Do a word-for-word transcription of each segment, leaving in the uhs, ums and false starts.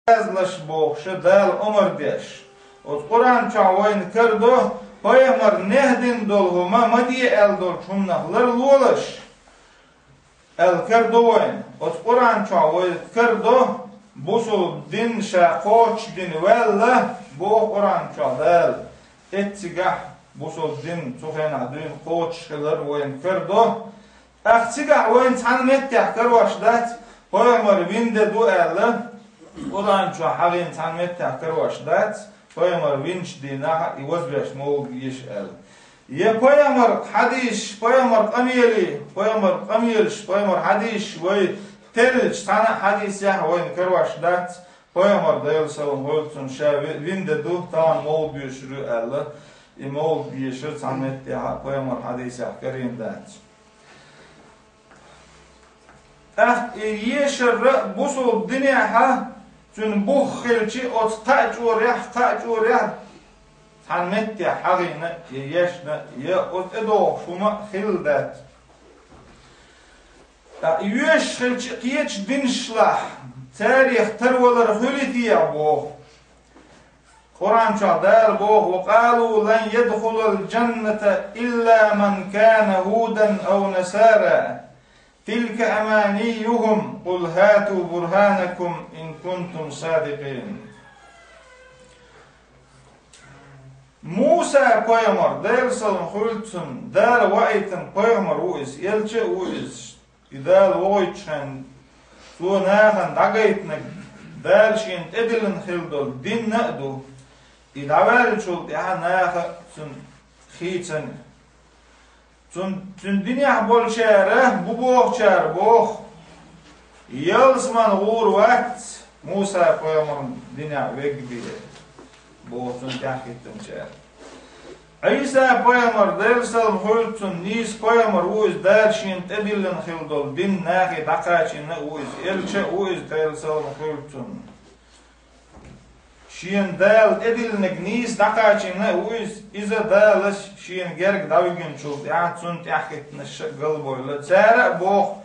язлаш бохуш Дала омар деш. Оцу Къуръан чохь вайна карадо, пайхамар нехь дина долу хӀума ма де аьлла долчу хӀуманах ларлолаш, аьлла карадо вайна. Оцу Къуръан чохь вайна карадо, бусулба дин ша кхочушдина ваьлла, боху Къуръан чохь Дала. Эццигахь бусулба дин цу хенахь дуьйна кхочуш хилар вайна карадо. ТӀаккха цигахь вайна цхьана меттехь карош дац, пайхамар вина де ду аьлла, Къуръан чохь хьагӀийна цхьана меттехь карош дац, пайхамар винчу дийнахь и вазвеш мовлид еша аьлла. Я пайхамар хьадисаш, пайхамар къамелий, пайхамар къамелаш, пайхамар хьадисаш вай теллачу цхьана а хьадисехь вайна карош дац, пайхамар Делан салам хуьлда цунна ша ви-, вина де ду, тахана мовлид йоьшур ю аьлла, и мовлид ешар цхьана меттехь а пайхамар хьадисехь карийна дац. ТӀаккха и ешар а бусулба динехь а, цуьнан бух хилча, оцу кхаа чӀорехь, кхаа чӀорехь цхьана меттехь хьагӀийна, я ешна, я оцу тӀедогӀуш хӀума а хилла дац. ТӀаккха йоьшуш хилча кхечу динашлахь, царех тарвалар хуьлий те боху. Къуръан чохь Дала боху: «Ва къалу лан ядхулал джанната илла ман кана гудан ав насара. Тилка аманийюхум, къул хату бурханакум ин кунтум садикъин». Муса пайхамар, Делан салам хуьлда цунна, Дала ваийтина пайхамар ву иза, элча а ву иза. И Дала вогӀуьйтучу хенна цо нахана дӀагайтинарг Дала шена тӀедиллина хилла долу дин а ду. И дӀаваьллачул тӀаьхьа наха а цунна хийцина. Цун, цуьнан динехь болчара бу бохучара боху: «Ялсамане гӀур вац Муса пайхамаран динехь верг бен», боху цунна тӀаьхьахӀиттинчара. Ӏийса пайхамар, Делан салам хуьлда цунна, нийса пайхамар ву иза, Дала шена тӀедиллина хилла долу дин нахе дӀакхачийна а ву иза, элча а ву иза, Делан салам хуьлда цунна. Шена Дала тӀедиллинарг нийса дӀакхачийна а ву иза, иза Дала шена герга дӀавигначул тӀаьхьа цунна тӀаьхьахӀиттинарш а галбевлла. Цара а боху: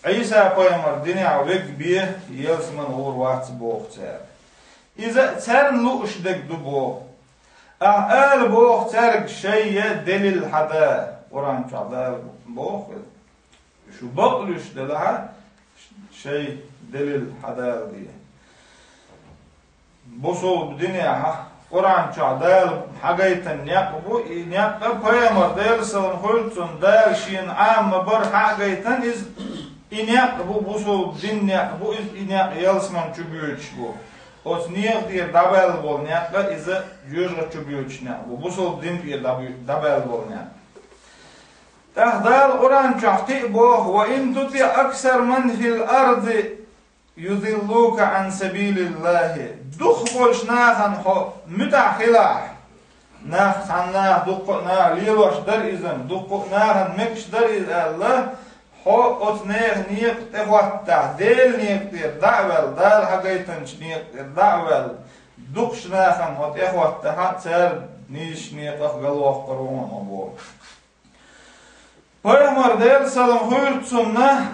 «Ӏийса пайхамаран динехь верг бен, ялсамане гӀур вац», боху цара. Иза а царна лууш дерг ду боху. Ахьа ала боху цаьрга: «Шайн делил хьада». Къуръан чохь Дала боху иза. Шу бакълуьйш делахь а, шайн делил хьадала де. Бусулба динехь Къуръан чохь Дала хьагайтина некъ бу, и некъ а пайхамар, Делан салам хуьлда цунна, Дала шена Ӏамма бара хьагайтина иза, и некъ бу, бусулба дин некъ бу иза, и некъ ялсамане чу боьдуш бу. Оцу некъа тӀера дӀабаьлла болу некъ а иза жоьжахати чу боьдуш некъ бу, бусулба дин тӀера дӀабу-, дӀабаьлла болу некъ. ТӀаккха Дала Къуръан чохь кхин а боху: «Ва ин тутиъ аксара ман фил арди юдиллука ан сабилиллахи». Дукхах болчу нахана хьо муьтӀахь хилахь, нах, цхьана наха, дуккха а наха лелош дара иза, дуккха а нахана мегаш дара иза аьлла, хьо оцу нехан некъа тӀехӀоттахь, Делан некъа тӀера дӀа а ваьлла, Дала хьагайтинчу некъа тӀера дӀа а ваьлла, дукхачу нахана хьо тӀехӀоттахь а, цара нийсачу некъах галвоккхур ву хьо боху. Пайхамар, Делан салам хуьлда цунна,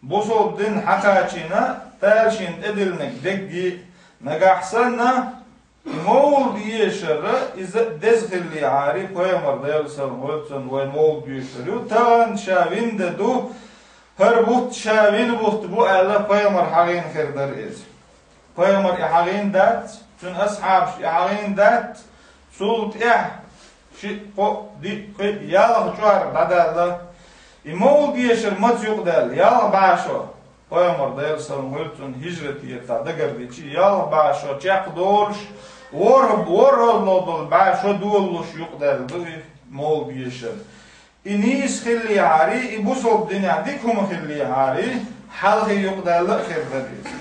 бусулба дин хьакхачийна, Дала шена тӀедиллинарг дерриге а, нагахь санна, и мовлид ешар а, иза а деза хиллехьара, пайхамар, Делан салам хуьлда цунна, вай мовлид йоьшур ю, тахана ша вина де ду, хӀара бутт ша вина бутт бу аьлла, пайхамар хьагӀийна хир дара иза. Пайхамар и хьагӀийна дац, цуьнан асхьабаш и хьагӀийна дац, цул тӀаьхьа шиъ, кхоъ, диъ, кхин а ялх чкъор дӀадаьлла. И мовлид ешар маца юкъадаьлла, ялх бӀе шо. Пайхамар, Делан салам хуьлда цунна, хӀижрат еттахь дагардича, ялх бӀе шо чекхдолуш, ворхӀ-, ворхӀалгӀа долу бӀе шо долуш юкъадаьлла ду и мовлид ешар. И нийса хиллехьара, и бусулба динехь дика хӀума хиллехьара, хьалхе юкъадаьлла а хир дара иза.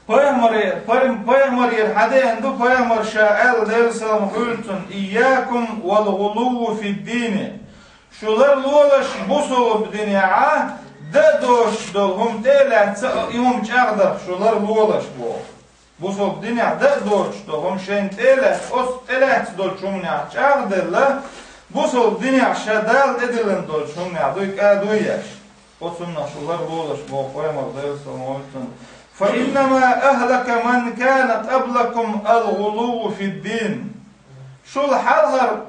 Пайхамаре-, пай-, пайхамарера хьадеана ду, пайхамар ша аьлла, Делан салам хуьлда цунна: «Ийякум вал гӀулувва фид-дини». Шу ларлолаш бусулба динехь а, дан а доцуш долу хӀума тӀе а лаьцна, и хӀума чӀагӀдарх шу ларлолаш боху. Бусулба динехь дан а доцуш долу хӀума шайна тӀе а лаьцна, оцу тӀе лаьцна долчу хӀуманехь чӀагӀделла, бусулба динехь ша Дала тӀедиллина долчу хӀуманехь дуй кӀа дуй еш. Оцунна шу ларлолаш боху пайхамар, Делан салам хуьлда цунна. «فإنما أهلك من كان قبلكم الغلو في الدين». Шул хьалхарнаш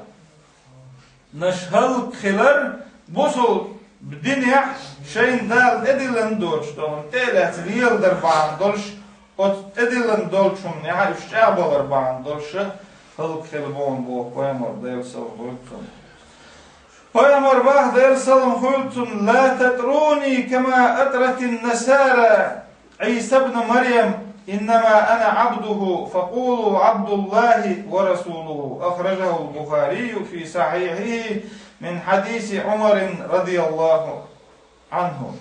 хӀаллакьхилар бусул динехь шайна Дала тӀедиллина доцуш, тӀехула тӀе а лаьцна леладар бахьана долуш, оцу тӀедиллина долчу хӀуманехь уьш чӀагӀбалар бахьана долуш хӀаллакьхилла боху пайхамар, Делан салам хуьлда цунна. Пайхамар боху, Делан салам хуьлда цунна: «لا تطروني كما أطرت النصارى عيسى ابن مريم، إنما أنا عبده، فقولوا عبد الله ورسوله». أخرجه البخاري في صحيحه من حديث عمر رضي الله عنه.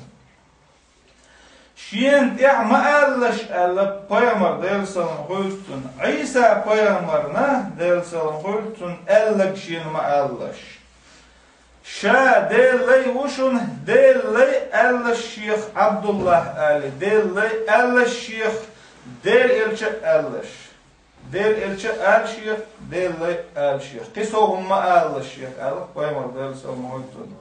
Шена тӀехь ма алалаш аьлла пайхамар, Делан салам хуьлда цунна, Ӏийса пайхамарна, Делан салам хуьлда цунна, аьлларг шена ма алалаш. Ша Делан лай ву шуна, Делан лай алалаш шех, Ӏабдуллахь али, Делан лай алалаш шех, Делан элча а алалаш. Делан элча а ала шех, Делан лай а ала шех. Кхин сов хӀума ма алалаш шех, аьлла пайхамар, Делан салам хуьлда цунна.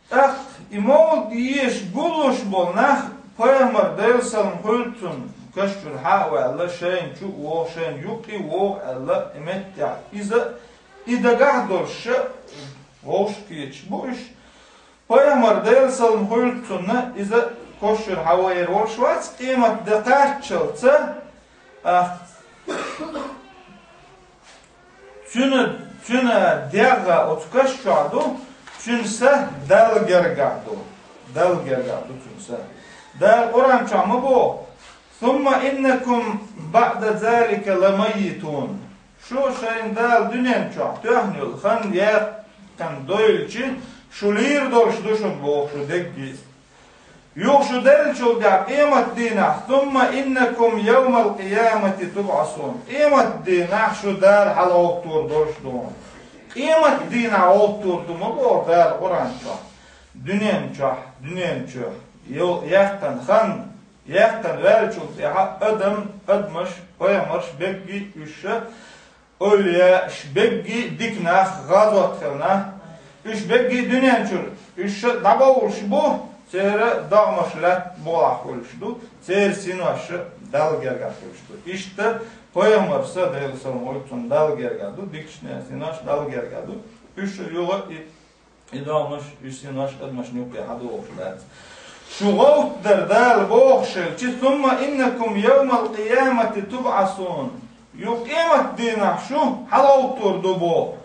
ТӀаккха и мовлид еш гуллуш болу нах пайхамар, Делан салам хуьлда цунна, каш чуьра хьа а ваьлла, шайна чу а вогӀу, шайна юккъе а вогӀу аьлла, и меттехь иза, и дагахь долуш ша вовшахкхеташ бу уьш. Пайхамар, Делан салам хуьлда цунна, иза каш чуьра хьа ваер волуш вац, къемат де кхаччалца, а, Цуьнан, цуьнан дегӀ оцу каш чохь ду, цуьнан са Далла гергахь ду. Далла гергахь ду цуьнан са. Дала Къуръан чохь ма боху: «ثم إنكم بعد ذلك لميتون». Шу шайна Дала дуьнен чохь тоьхна йолу хан яьккхина дойлучу, шу лийр долуш ду шуна боху шу дегги. Юха шу деллачул тӀаьхьа къемат дийнахь, «ثم إنكم يوم القيامة تبعثون». Къемат дийнахь шу Дала хьалагӀовттор долуш ду. Къемат дийнахь гӀовттор ду ма боху Дала Къуръан чохь. Дуьнен чохь, дуьнен чохь, йо-, яьккхина хан, яьккхина ваьллачул тӀаьхьа адам, адамаш, пайхамарш, бегги уьш ша Эвлияаш, бегги дика нах, гӀазот хилла нах, уьш бегги дуьнен чуьра, уьш ша дӀабовлуш бу, церан догӀмаш лаьтта болахь хуьлуш ду, церан синош ша Далла гергахь хуьлуш ду. Иштта пайхамар са, Делан салам хуьлда цунна, Далла гергахь ду, дикачу нехан синош Далла гергахь ду, уьш ша юха и И догӀмаш, уьш синош адамашна юккъе хьадогӀуш дац. Шу гӀовттар Дала бохуш хилча, «ثم إنكم يوم القيامة تبعثون». Юха къемат дийнахь шу хьалагӀовттор ду боху.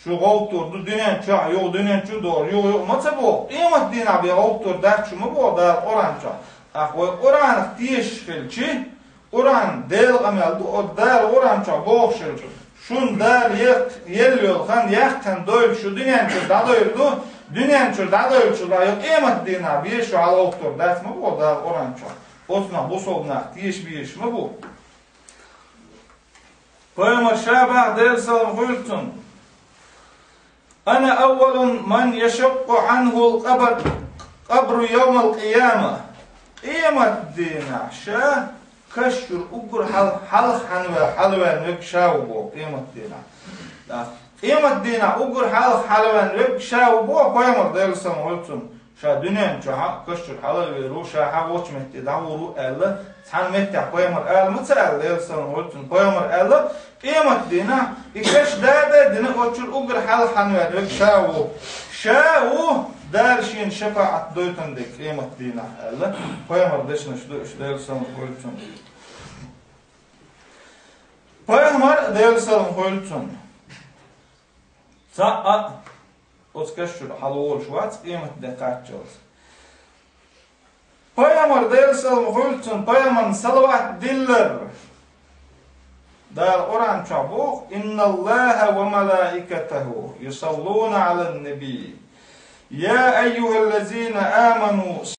Шу гӀовттор ду дуьнен чохь, юха дуьнен чу догӀуш, юха, юха ма ца боху. Къемат дийнахь бен гӀовттор дац шу ма боху Дала Къуръан чохь. Ахь вай Къуръанах тешаш хилча, Къуръан Делан къамел ду, оцу Дала Къуръан чохь бохуш хилча, шуна Дала е-, елла йолу хан яьккхина дойлуш шу дуьнен чуьра дӀадойр ду, дуьнен чуьра дӀадойлучул тӀаьхьа юха къемат дийнахь бен шу хьалагӀовттор дац ма боху Дала Къуръан чохь. Оцунах бусалба нах теша безаш ма бу. Пайхамар ша боху, Делан салам хуьлда цунна: «أنا أول من ينشق عنه القبر، القبر يوم القيامة». Къемат дийнахь ша каш чуьра уггар хьал-, хьалха хьанве-, хьалаваьлла верг ша ву боху къемат дийнахь. Къемат дийнахь уггар хьалха хьалаваьлла верг ша ву боху пайхамар, Делан салам хуьлда цунна. Ша дуьнен чохь каш чуьра хьалавер ву, ша хьан волчу метте дӀавур ву аьлла, цхьана меттехь пайхамар ала ма ца аьлла, Делан салам хуьлда цунна, пайхамар аьлла, къемат дийнахь и каш дада а дина, оцу чуьра уггар хьалха хьанваьлла верг ша ву. Ша ву Дала шена шапаӀат дойтун дерг къемат дийнахь аьлла, пайхамар дешнаш ду уьш, Делан салам хуьлда цунна. Пайхамар, Делан салам хуьлда цунна, цхьаъ а оцу каш чуьра хьалаволуш вац къемат де кхаччалц. Пайхамар, Делан салам хуьлда цунна, пайхамарна салават диллар. Дала Къуръан чохь боху: «إن الله وملائكته يصلون على النبي، يا أيها الذين آمنوا